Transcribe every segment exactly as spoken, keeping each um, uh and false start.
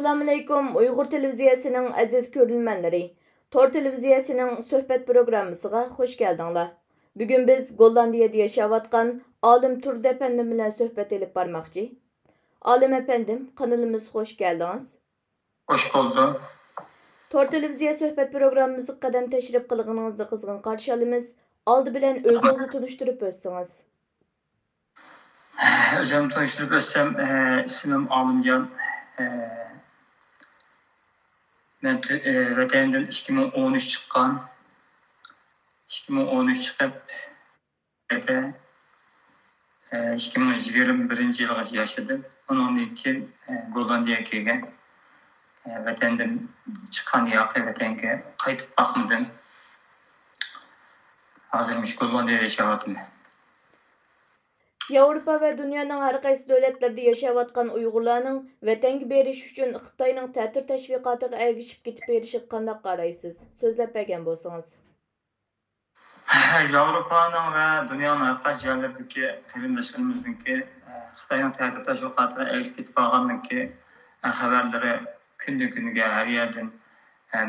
ئەسسالامۇئەلەيكۇم، ئۇيغۇر تېلېۋىزىيەسىنىڭ ئەزىز كۆرۈرمەنلىرى! تور تېلېۋىزىيەسىنىڭ سۆھبەت پروگراممىسىغا خۇش كەلدىڭلار. بۈگۈن بىز گوللاندىيەدە ياشاۋاتقان ئالىم تۇردى ئەپەندىم بىلەن سۆھبەت ئېلىپ بارماقچى. ئالىم ئەپەندىم، قانىلىمىزغا خۇش كەلدىڭىز. خۇش بولدۇم. تور تېلېۋىزىيە سۆھبەت پروگراممىمىزغا قەدەم تەشرىپ قىلغىنىڭىزنى قىزغىن قارشى ئالىمىز. ئالدى بىلەن ئۆزىڭىزنى تونۇشتۇرۇپ ئۆتسىڭىز. ئۆزۈمنى تونۇشتۇرۇپ ئۆتسەم، ئىسمىم ئالىمجان. مەن ۋەتەندىن ئىككى مىڭ ئون ئۈچ چىققان. ئىككى مىڭ ئون ئۈچ چىقىپ، ئىككى مىڭ يىگىرمە بىرىنچى يىلغىچە ياشىدىم. ئۇنىڭدىن كېيىن گوللاندىيەگە كەلگەن. ۋەتەندىن چىققان ياقى ۋەتەنگە قايتىپ باقمىدىم. ھازىر مۇشۇ گوللاندىيەدە ياشاۋاتىمەن. ياۋروپا ۋە دۇنيانىڭ ھەر قايسى دۆلەتلىرىدە ياشاۋاتقان ئۇيغۇرلارنىڭ ۋەتەنگە بېرىش ئۈچۈن خىتاينىڭ تەتۈر تەشۋىقاتىغا ئەگىشىپ كېتىپ بېرىشىغا قانداق قارايسىز؟ سۆزلەپ بەرگەن بولسىڭىز. ياۋروپانىڭ ۋە دۇنيانىڭ ھەر قايسى يەرلىرىدىكى قېرىنداشلىرىمىزنىڭكى خىتاينىڭ تەتۈر تەشۋىقاتىغا ئەگىشىپ كېتىپ بارغانلىقى خەۋەرلىرى كۈندىن كۈنگە ھەر يەردىن،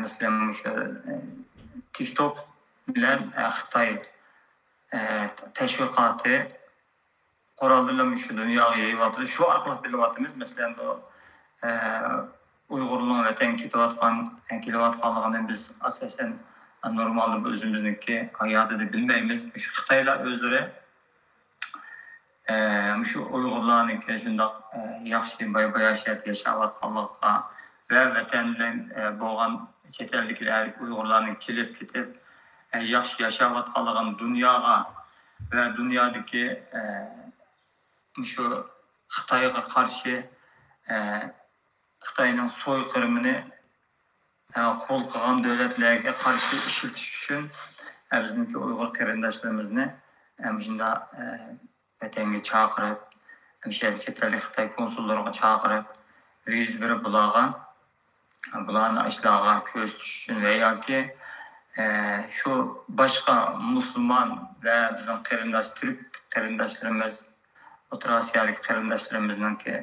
مەسىلەن، مۇشۇ تىكتوك بىلەن خىتاي تەشۋىقاتى قوراللىرىنى مۇشۇ دۇنياغا يېيىۋاتىدۇ. شۇ ئارقىلىق بىلىۋاتىمىز. مەسىلەن، بۇ ئۇيغۇرنىڭ ۋەتەنگە كېتىۋاتقان، كېلىۋاتقانلىقىنى بىز ئاساسەن نورمالدا بۇ ئۆزىمىزنىڭكى ھاياتىدا بىلمەيمىز. مۇشۇ خىتايلار ئۆزلىرى مۇشۇ ئۇيغۇرلارنىڭكى شۇنداق ياخشى باي باياشات ياشاۋاتقانلىقىغا ۋە ۋەتەندە بولغان چەت ئەلدىكىلەر ئۇيغۇرلارنىڭ كېلىپ كېتىپ ياخشى ياشاۋاتقانلىقىنى دۇنياغا ۋە دۇنيادىكى مۇشۇ خىتايغا قارشى، خىتاينىڭ سويقىرىمىنى قول قىلغان دۆلەتلەرگە قارشى ئىشلىتىش ئۈچۈن، بىزنىڭكى ئۇيغۇر قېرىنداشلىرىمىزنى مۇشۇنداق ۋەتەنگە چاقىرىپ، مۇشۇ يەردە چەت ئەلدىكى خىتاي كونسۇللىرىغا چاقىرىپ، ۋىزا بېرىپ بۇلارغا، بۇلارنى ئاشۇلارغا كۆرسىتىش ئۈچۈن ۋە ياكى شۇ باشقا مۇسۇلمان ۋە بىزنىڭ قېرىنداش تۈرك قېرىنداشلىرىمىز، ئوتتۇرا ئاسىيادىكى قېرىنداشلىرىمىزنىڭكى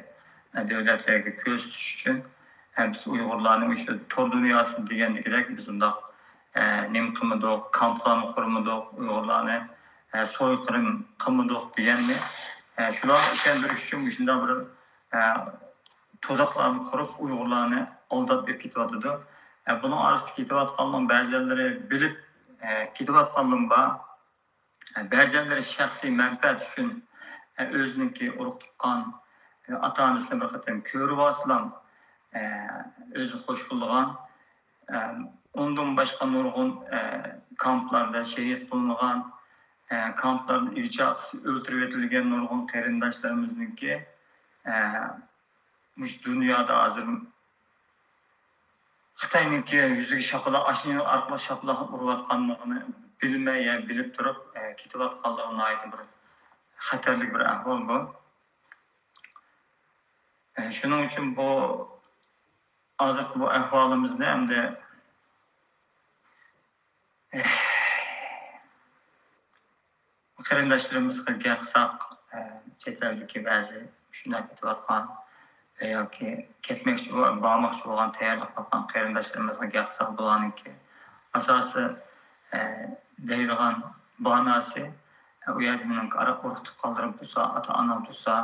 دۆلەتلەرگە كۆرسىتىش ئۈچۈن، بىز ئۇيغۇرلارنى مۇشۇ تور دۇنياسى دېگەندىكىدەك بىز ئۇنداق نېمە قىلمىدۇق، كامپلارمۇ قۇرمىدۇق، ئۇيغۇرلارنى سويقىرىم قىلمىدۇق دېگەننى شۇلارغا ئىشەندۈرۈش ئۈچۈن مۇشۇنداق بىر تۇزاقلارنى قۇرۇپ، ئۇيغۇرلارنى ئالداپ ئېلىپ كېتىۋاتىدۇ. بۇنىڭ ئارىسىدا كېتىۋاتقانلار بەزىلىرى بىلىپ كېتىۋاتقانلار بار. بەزىلىرى شەخسىي مەنپەئەت ئۈچۈن ئۆزىنىڭكى ئۇرۇق تۇغقان، ئاتا ئانىسىنى بىر قېتىم كۆرۈۋالسىلا، ئۆزى خوش بولىدىغان، ئۇندىن باشقا نۇرغۇن كامپلاردا شېھىت قىلىنغان، كامپلاردا ئىگە چاقىسى ئۆلتۈرۈۋېتىلگەن نۇرغۇن قېرىنداشلىرىمىزنىڭكى مۇشۇ دۇنيادا ھازىر خىتاينىڭكى يۈزىگە شاپىلاق، ئاشۇنىڭ ئارقىلىق شاپىلاق ئۇرۇۋاتقانلىقىنى بىلمەي يا بىلىپ تۇرۇپ كېتىۋاتقانلىقى ناھايىتى بىر خەتەرلىك بىر ئەھۋال بۇ. شۇنىڭ ئۈچۈن بۇ ھازىرقى بۇ ئەھۋالىمىزنى ئەمدى قېرىنداشلىرىمىزغا گەپ قىلساق، چەت ئەلدىكى بەزى شۇنداق كېتىۋاتقان ۋە ياكى كەتمەكچى بو-، بارماقچى بولغان تەييارلىق قىلىۋاتقان قېرىنداشلىرىمىزغا گەپ قىلساق، بۇلارنىڭكى ئاساسىي دەيدىغان باناسى، ئۇ يەردە مېنىڭ ئۇرۇق تۇغقانلىرىم تۇرسا، ئاتا ئانام تۇرسا،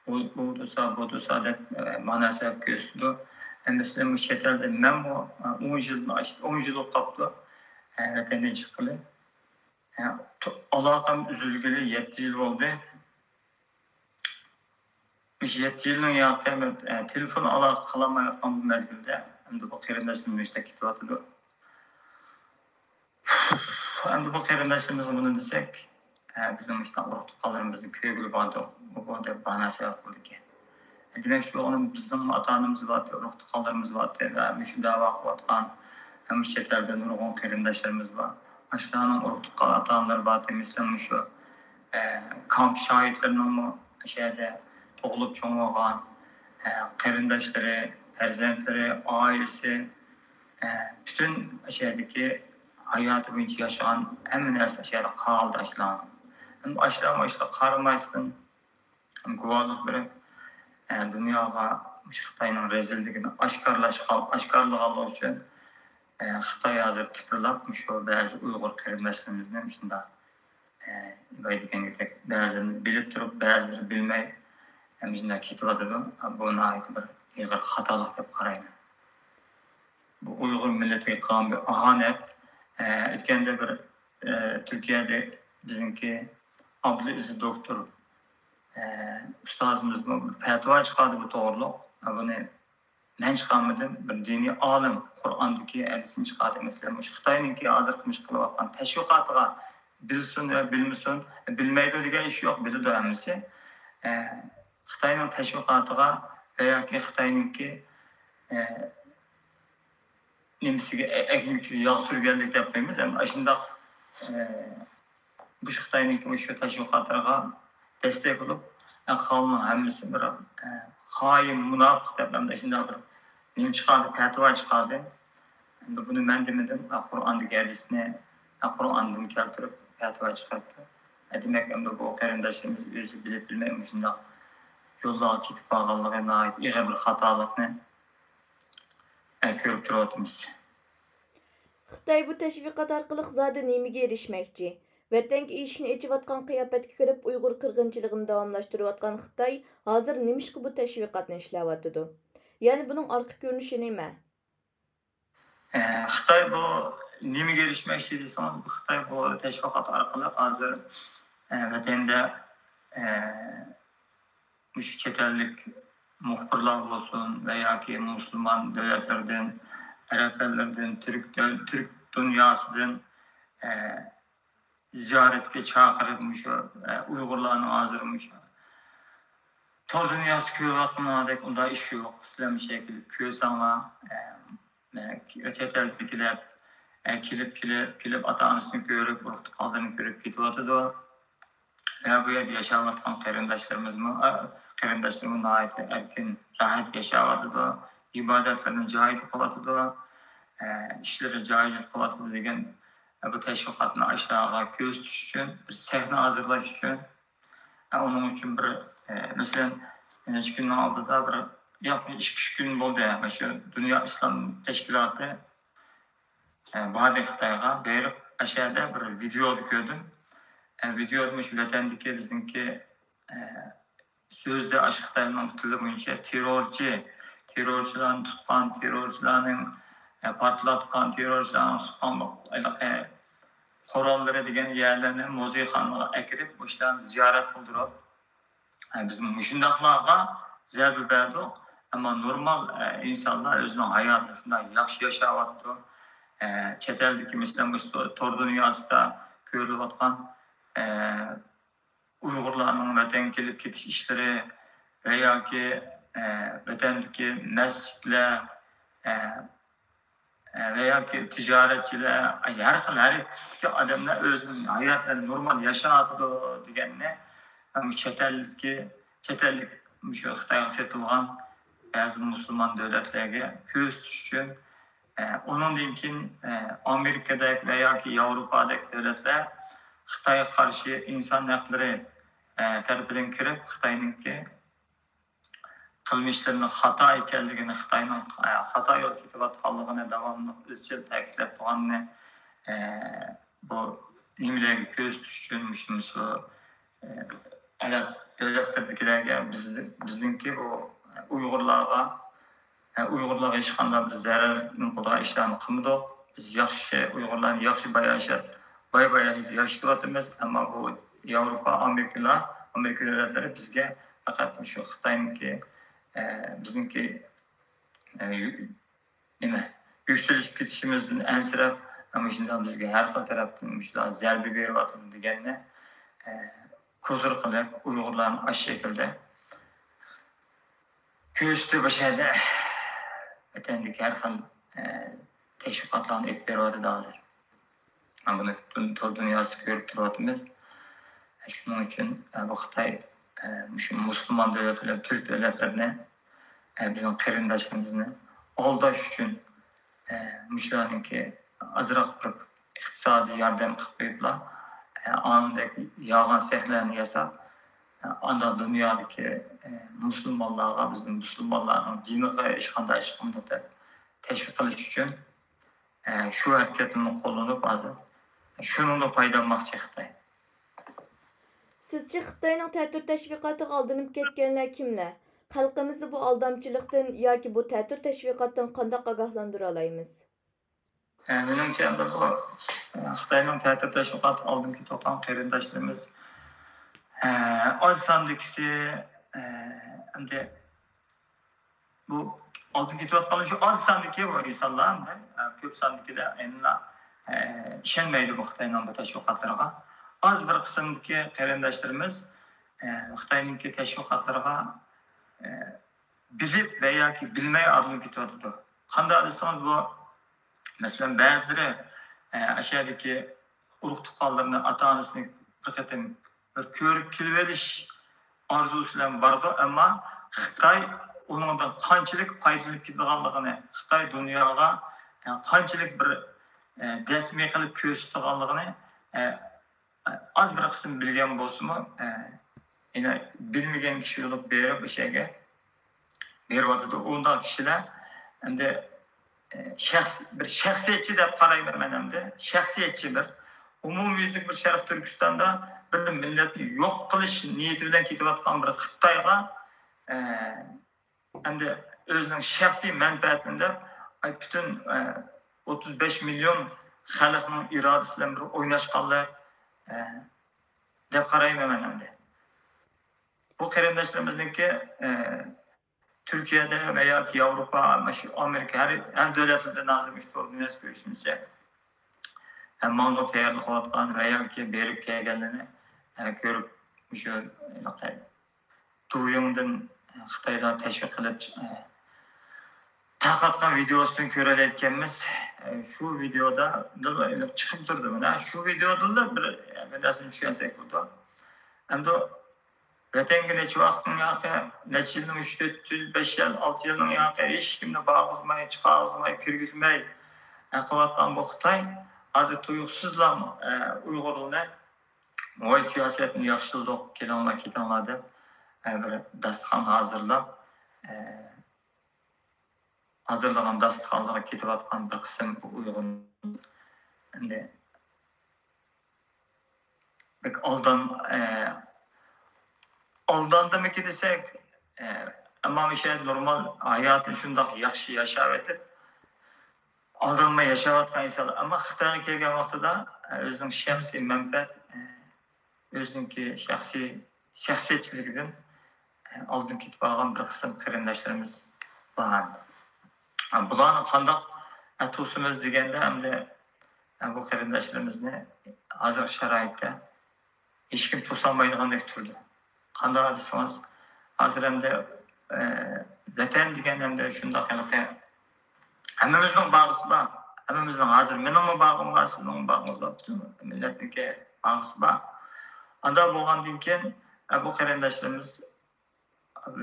ئۇ، ئۇ تۇرسا، بۇ تۇرسا دەپ مانا سەۋەب كۆرسىتىدۇ. مەسىلەن، مۇشۇ چەت ئەلدە مەنمۇ ئون يىلدىن ئاشتى، ئون يىل بولۇپ قاپتۇ ۋەتەندىن چىققىلى. ئالاقەم ئۈزۈلگىلى يەتتە يىل بولدى. مۇشۇ يەتتە يىلنىڭ ياقى تېلېفون ئالاقە قىلالمايۋاتقان بۇ مەزگىلدە ئەمدى بۇ قېرىنداشلىرىم مۇشۇنداق كېتىۋاتىدۇ. ئەمدى بۇ قېرىنداشلىرىمىزغا بۇنى دېسەك، بىزنىڭ مۇشۇنداق ئۇرۇق تۇغقانلىرىمىزنى كۆرگىلى باردۇق، بۇ دەپ بانا سەۋەب قىلىدىكەن. دېمەكچى بولغىنىم، بىزنىڭمۇ ئاتا ئانىمىز بار، ئۇرۇق تۇغقانلىرىمىز بار ۋە مۇشۇ دەۋا قىلىۋاتقان، مۇشۇ چەت ئەلدە نۇرغۇن قېرىنداشلىرىمىز بار. ئاشۇلارنىڭ ئۇرۇق تۇغقان ئاتا ئانىلىرى بار، مەسىلەن، مۇشۇ كامپ شاھىتلىرىنىڭمۇ ئاشۇ يەردە تۇغۇلۇپ چوڭ بولغان قېرىنداشلىرى، پەرزەنتلىرى، ئائىلىسى، پۈتۈن ئاشۇ يەردىكى ھاياتى بويىچە ياشىغان ھەممە نەرسە ئاشۇ يەردە قالدى ئاشۇلارنىڭ. ئەمدى ئاشۇلارمۇ ئاشۇلارغا قارىماستىن، گۇۋاھلىق بېرىپ، دۇنياغا مۇشۇ خىتاينىڭ رەزىللىكىنى ئاشكارىلاشقا، ئاشكارىلىغانلىقى ئۈچۈن، ئە، خىتاي ھازىر تىپىرلاپ، مۇشۇ بەزى ئۇيغۇر قېرىنداشلىرىمىزنى مۇشۇنداق، ئە، ئىباي دېگەندەك بەزىلىرىنى بىلىپ تۇرۇپ، بەزىلىرى بىلمەي، ئە، مۇشۇنداق كېتىۋاتىدۇ. بۇ ناھايىتى بىر ئېغىر خاتالىق دەپ قارايمەن. بۇ ئۇيغۇر مىللىتىگە قىلغان بىر ئاھانەت. ئە، ئۆتكەندە بىر، ئە، تۈركىيەدە بىزنىڭكى ئابدۇلئەزىز دوكتور، ئە، ئۇستازىمىزمۇ بىر پەتىۋا چىقاردى بۇ توغرۇلۇق. ئە، بۇنى مەن چىقارمىدىم، بىر دىنىي ئالىم قۇرئاندىكى ھەدىسنى چىقاردى. مەسىلەن، مۇشۇ خىتاينىڭكى ھازىرقى مۇشۇ قىلىۋاتقان تەشۋىقاتىغا بىلسۇن ۋە بىلمىسۇن، بىلمەيدۇ دېگەن ئىش يوق، بىلىدۇ ھەممىسى. ئە، خىتاينىڭ تەشۋىقاتىغا ۋە ياكى خىتاينىڭكى، ئە، نېمىسىگە، ئە-، ئەگمىكىگە ياغ سۈرگەنلىك دەپ قويىمىز. ئەمدى ئاشۇنداق، ئە، مۇشۇ خىتاينىڭكى مۇشۇ تەشۋىقاتلىرىغا دەستەك بولۇپ، ئە، قالغاننىڭ ھەممىسى بىر، ئە، خائىن، مۇناپىق دەپ ئەمدى ئاشۇنداق بىر نېمە چىقاردى، پەتىۋا چىقاردى. ئەمدى بۇنى مەن دېمىدىم، ئە، قۇرئاندىكى ھەدىسنى، ئە، قۇرئاندىن كەلتۈرۈپ پەتىۋا چىقىرىپتۇ. ئە، دېمەك، ئەمدى بۇ قېرىنداشلىرىمىز ئۆزى بىلىپ بىلمەي مۇشۇنداق يوللارغا كېتىپ بارغانلىقى ناھايىتى ئېغىر بىر خاتالىقنى، ئە، كۆرۈپ تۇرۇۋاتىمىز. خىتاي بۇ تەشۋىقات ئارقىلىق زادى نېمىگە ئېرىشمەكچى؟ ۋەتەنگە ئىشىكنى ئېچىۋاتقان قىياپەتكە كىرىپ، ئۇيغۇر قىرغىنچىلىقىنى داۋاملاشتۇرۇۋاتقان خىتاي ھازىر نېمىشقا بۇ تەشۋىقاتنى ئىشلەۋاتىدۇ؟ يەنى بۇنىڭ ئارقا كۆرۈنۈشى نېمە؟ ئە، خىتاي بۇ نېمىگە ئېرىشمەكچى دېسىڭىز، بۇ خىتاي بۇ تەشۋىقات ئارقىلىق ھازىر، ئە، ۋەتەندە، ئە، مۇشۇ چەت ئەللىك مۇخبىرلار بولسۇن ۋە ياكى مۇسۇلمان دۆلەتلىرىدىن، ئەرەب ئەللىرىدىن، تۈرك دۆل-، تۈرك دۇنياسىدىن، ئە، زىيارەتكە چاقىرىپ، مۇشۇ، ئە، ئۇيغۇرلارنىڭ ھازىر مۇشۇ تور دۇنياسىدا كۆرۈۋاتقىنىڭدەك ئۇنداق ئىش يوق. سىلەر مۇشۇ يەرگە كېلىپ كۆرسەڭلار، ئە، ئە، چەت ئەلدىكىلەر، ئە، كېلىپ، كېلىپ، كېلىپ ئاتا-ئانىسىنى كۆرۈپ، ئۇرۇق-تۇغقانلىرىنى كۆرۈپ كېتىۋاتىدۇ. ۋە بۇ يەردە ياشاۋاتقان قېرىنداشلىرىمىزمۇ، ئە، قېرىنداشلىرىمۇ ناھايىتى ئەركىن، راھەت ياشاۋاتىدۇ. ئىبادەتلىرىنى جايىدا قىلىۋاتىدۇ. ئە، ئىشلىرى جايىدا قىلىۋاتىدۇ دېگەن، ئە، بۇ تەشۋىقاتنى ئاشۇلارغا كۆرسىتىش ئۈچۈن، بىر سەھنە ھازىرلاش ئۈچۈن. ئە، ئۇنىڭ ئۈچۈن بىر، ئە، مەسىلەن، نەچچە كۈننىڭ ئالدىدا بىر، ياق، ئىككى، ئۈچ كۈن بولدى. مۇشۇ دۇنيا ئىسلام تەشكىلاتى، ئە، باردى خىتايغا، بېرىپ ئەشەدە بىر ۋىدېودا كۆردۈم. ئە، ۋىدېودا مۇشۇ ۋەتەندىكى بىزنىڭكى، ئە، سۆزدە ئاشۇ خىتاينىڭ تىلى بويىچە تېررورچى، تېررورچىلارنى تۇتقان، تېررورچىلارنىڭ، ئە، پارتلاتقان، تېررورچىلارنى تۇتقان ھېلىقى قوراللىرى دېگەن يەرلەرنى مۇزېيخانىغا ئەكىرىپ، مۇشۇلارنى زىيارەت قىلدۇرۇپ، ئە، بىز مۇشۇنداقلارغا زەربە بەردۇق. ئەمما نورمال، ئە، ئىنسانلار ئۆزىنىڭ ھاياتىنى شۇنداق ياخشى ياشاۋاتىدۇ. ئە، چەت ئەلدىكى، مەسىلەن، مۇشۇ تور دۇنياسىدا كۆرۈلۈۋاتقان، ئە، ئۇيغۇرلارنىڭ ۋەتەنگە كېلىپ كېتىش ئىشلىرى ۋە ياكى، ئە، ۋەتەندىكى مەسچىتلەر، ئە، ئە، ۋە ياكى تىجارەتچىلەر، ھەر خىل، ھەر تىپتىكى ئادەملەر ئۆزىنىڭ ھاياتلىرىنى نورمال ياشاۋاتىدۇ دېگەننى، مۇشۇ چەت ئەلدىكى، چەت ئەللىك، مۇشۇ خىتايغا سېتىلغان بەزى مۇسۇلمان دۆلەتلەرگە كۆرسىتىش ئۈچۈن، ئە، ئۇنىڭدىن كېيىن، ئە، ئامېرىكىدەك ۋە ياكى ياۋروپادەك دۆلەتلەر خىتايغا قارشى ئىنسان ھەقلىرى، ئە، تەرىپىدىن كىرىپ، خىتاينىڭكى قىلمىشلىرىنىڭ خاتا ئىكەنلىكىنى، خىتاينىڭ، ئە، خاتا يولغا كېتىۋاتقانلىقىنى داۋاملىق ئىزچىل تەكىتلەپ تۇرغاننى، ئە، بۇ نېمىلەرگە كۆرسىتىش ئۈچۈن مۇشۇ، مۇشۇ، ئە، ئەرەب دۆلەتلىرىدىكىلەرگە بىز-، بىزنىڭكى بۇ ئۇيغۇرلارغا، ئە، ئۇيغۇرلارغا ھېچقانداق بىر زەرەر قىلىدىغان ئىشلارنى قىلمىدۇق. بىز ياخشى ئۇيغۇرلارنى ياخشى باياشات، باي باياشات ياشىتىۋاتىمىز. ئەمما بۇ ياۋروپا، ئامېرىكىلار، ئامېرىكا دۆلەتلىرى بىزگە پەقەت مۇشۇ خىتاينىڭكى، ئە، بىزنىڭكى، ئە، يۈ-، نېمە، يۈكسىلىشىپ كېتىشىمىزدىن ئەنسىرەپ، مۇشۇنداق بىزگە ھەر خىل تەرەپتىن مۇشۇنداق زەربە بېرىۋاتىدۇ دېگەننى، ئە، كوزۇر قىلىپ، ئۇيغۇرلارنى ئاشۇ شەكىلدە كۆرسىتىپ، ئاشۇ يەردە ۋەتەندىكى ھەر خىل، ئە، تەشۋىقاتلارنى ئېلىپ بېرىۋاتىدۇ ھازىر. بۇنى پۈتۈن تور دۇنياسىدا كۆرۈپ تۇرۇۋاتىمىز. شۇنىڭ ئۈچۈن، ئە، بۇ خىتاي، ئە، مۇشۇ مۇسۇلمان دۆلەتلەر، تۈرك دۆلەتلىرىنى، ئە، بىزنىڭ قېرىنداشلىرىمىزنى ئالداش ئۈچۈن، ئە، مۇشۇلارنىڭكى ئازراق بىر ئىقتىسادىي ياردەم قىلىپ قويۇپلا، ئە، ئانىڭدەك يالغان سەھنىلەرنى ياساپ، ئانداق دۇنيادىكى، ئە، مۇسۇلمانلارغا، بىزنىڭ مۇسۇلمانلارنىڭ دىنىغا ھېچقانداق ئىش قىلمىدۇق دەپ تەشۋىق قىلىش ئۈچۈن، ئە، شۇ ھەرىكەتلىرىنى قوللىنىپ، ھازىر شۇنىڭدىن پايدىلانماقچى خىتاي. سىزچە خىتاينىڭ تەتۈر تەشۋىقاتىغا ئالدىنىپ كەتكەنلەر كىملەر؟ خەلقىمىزنى بۇ ئالدامچىلىقتىن ياكى بۇ تەتۈر تەشۋىقاتتىن قانداق ئاگاھلاندۇرالايمىز؟ ئە، مېنىڭچە، بۇ، ئە، خىتاينىڭ تەتۈر تەشۋىقاتىغا ئالدىنىپ كېتىۋاتقان قېرىنداشلىرىمىز، ئە، ئاز ساندىكىسى، ئە، ئەمدى بۇ ئالدىنىپ كېتىۋاتقانلار شۇ ئاز ساندىكى بۇ ئىنسانلار، ئەمدى، ئە، كۆپ ساندىكىلەر ئەمدى، ئە، ئىشەنمەيدۇ بۇ خىتاينىڭ بۇ تەشۋىقاتلىرىغا. ئاز بىر قىسىمدىكى قېرىنداشلىرىمىز، ئە، خىتاينىڭكى تەشۋىقاتلىرىغا، ئە، بىلىپ ۋە ياكى بىلمەي ئالدىنىپ كېتىۋاتىدۇ. قانداق دېسىڭىز، بۇ، مەسىلەن، بەزىلىرى، ئە، ئاشۇ يەردىكى ئۇرۇق تۇغقانلىرىنى، ئاتا-ئانىسىنى بىر قېتىم بىر كۆرۈپ كېلىۋېلىش ئارزۇسى بىلەن بارىدۇ، ئەمما خىتاي ئۇنىڭدىن قانچىلىك پايدىلىنىپ كېتىدىغانلىقىنى، خىتاي دۇنياغا، ئە، قانچىلىك بىر، ئە، دەسمى قىلىپ كۆرسىتىدىغانلىقىنى، ئە، ئاز بىر قىسىم بىلگەن بولسىمۇ، ئە، يەنە بىلمىگەن كىشى بولۇپ بېرىپ ئۆشە يەرگە بېرىۋاتىدۇ. ئۇنداق كىشىلەر ئەمدى، ئە، شەخس-، بىر شەخسىيەتچى دەپ قارايمەن مەن ئەمدى. شەخسىيەتچى بىر ئومۇميۈزلۈك بىر شەرقىي تۈركىستاندا بىر مىللەتنى يوق قىلىش نىيىتى بىلەن كېتىۋاتقان بىر خىتايغا، ئە، ئەمدى ئۆزىنىڭ شەخسىي مەنپەئەتىنى دەپ، ئاي، پۈتۈن، ئە، ئوتتۇز بەش مىليون خەلقنىڭ ئىرادىسى بىلەن بىر ئويناشقانلىق، ئە، دەپ قارايمەن مەن ئەمدى. بۇ قېرىنداشلىرىمىزنىڭكى، ئە، تۈركىيەدە ۋە ياكى ياۋروپا، مۇشۇ ئامېرىكا، ھەر، ھەر دۆلەتلەردىن ھازىر مۇشۇ تور دۇنياسى كۆرۈشىمىزچە، ئە، ماڭغۇ تەييارلىق قىلىۋاتقان ۋە ياكى بېرىپ كەلگەنلىرىنى، ئە، كۆرۈپ، مۇشۇ ھېلىقى دويىڭدىن خىتايلار تەشۋىق قىلىپ، ئە، تارقاتقان ۋىدېئوسىدىن كۆرەلەيدىكەنمىز. ئە، شۇ ۋىدېئودا چىقىپ تۇردى مانا. شۇ ۋىدېئودىنلا بىر، بىر نەرسىنى چۈشەنسەك بولىدۇ. ئەمدى ۋەتەنگە نەچچە ۋاقىتنىڭ ياقى، نەچچە يىلنىڭ، ئۈچ، تۆت يىل، بەش يىل، ئالتە يىلنىڭ ياقى ھېچكىمنى بارغۇزماي، چىقارغۇزماي، كىرگۈزمەي، ئە، قىلىۋاتقان بۇ خىتاي ھازىر تۇيۇقسىزلا، ئە، ئۇيغۇرلارنى ۋاي سىياسەتنى ياخشىلىدۇق، كېلىڭلار، كېتىڭلار دەپ، ئە، بىر داستىخان ھازىرلاپ، ئە، ھازىرلىغان داستىخانلىرىغا كېتىۋاتقان بىر قىسىم ئۇيغۇر ئەمدى بەك ئالدان-، ئە، ئالداندىمىكىن دېسەك، ئە، ئەمما مۇشۇ نورمال ھاياتنى شۇنداق ياخشى ياشاۋېتىپ، ئالدانماي ياشاۋاتقان ئىنسانلار. ئەمما خىتايغا كەلگەن ۋاقتىدا، ئە، ئۆزىنىڭ شەخسىي مەنپەئەت، ئە، ئۆزىنىڭكى شەخسىي شەخسىيەتچىلىكىدىن، ئە، ئالدىن كېتىپ قالغان بىر قىسىم قېرىنداشلىرىمىز بار. ئە، بۇلارنى قانداق، ئە، توسىمىز دېگەندە، ئەمدى، ئە، بۇ قېرىنداشلىرىمىزنى ھازىرقى شارائىتتا ھېچكىم توسالمايدىغاندەك تۇرىدۇ. قانداق دېسىڭىز، ھازىر ئەمدى، ئە، ۋەتەن دېگەن ئەمدى شۇنداق ھېلىقى ھەممىمىزنىڭ باغىسى بار. ھەممىمىزنىڭ، ھازىر مېنىڭمۇ باغىم بار، سىزنىڭمۇ باغىڭىز بار، پۈتۈن مىللەتنىڭكى باغىسى بار. ئانداق بولغاندىن كېيىن، ئە، بۇ قېرىنداشلىرىمىز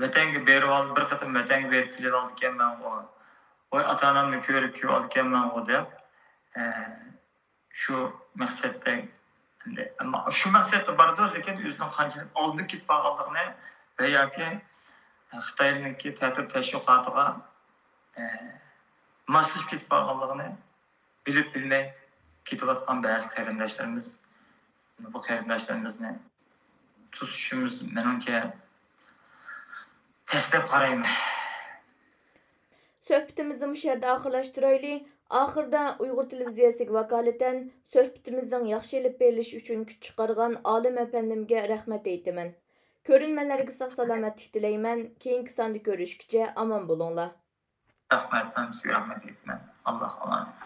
ۋەتەنگە بېرىۋال-، بىر قېتىم ۋەتەنگە بېرىپ كېلىۋالىدىكەنمەنغۇ، ۋاي ئاتا-ئانامنى كۆرۈپ كېلىۋالىدىكەنمەنغۇ دەپ، ئە، شۇ مەقسەتتە، ئەمدى، ئەمما شۇ مەقسەتتە بارىدۇ، لېكىن ئۆزىنىڭ قانچىلىك ئالدىن كېتىپ بارغانلىقىنى ۋە ياكى خىتاينىڭكى تەتۈر تەشۋىقاتىغا، ئە، ماسلىشىپ كېتىپ بارغانلىقىنى بىلىپ بىلمەي كېتىۋاتقان بەزى قېرىنداشلىرىمىز، بۇ قېرىنداشلىرىمىزنى توسۇشىمىز مېنىڭچە تەس دەپ قارايمەن. سۆھبىتىمىزنى مۇشۇ يەردە ئاخىرلاشتۇرايلى. ئاخىرىدا ئۇيغۇر تېلېۋىزىيەسىگە ۋاكالىتەن سۆھبىتىمىزنىڭ ياخشى ئېلىپ بېرىلىشى ئۈچۈن كۈچ چىقارغان ئالىم ئەپەندىمگە رەھمەت ئېيتىمەن. كۆرۈرمەنلەرگە ساق-سالامەتلىك تىلەيمەن. كېيىنكى ساندا كۆرۈشكىچە ئامان بولۇڭلار. رەھمەت، مەن سىزگە رەھمەت ئېيتىمەن. ئاللاھقا ئامانەت.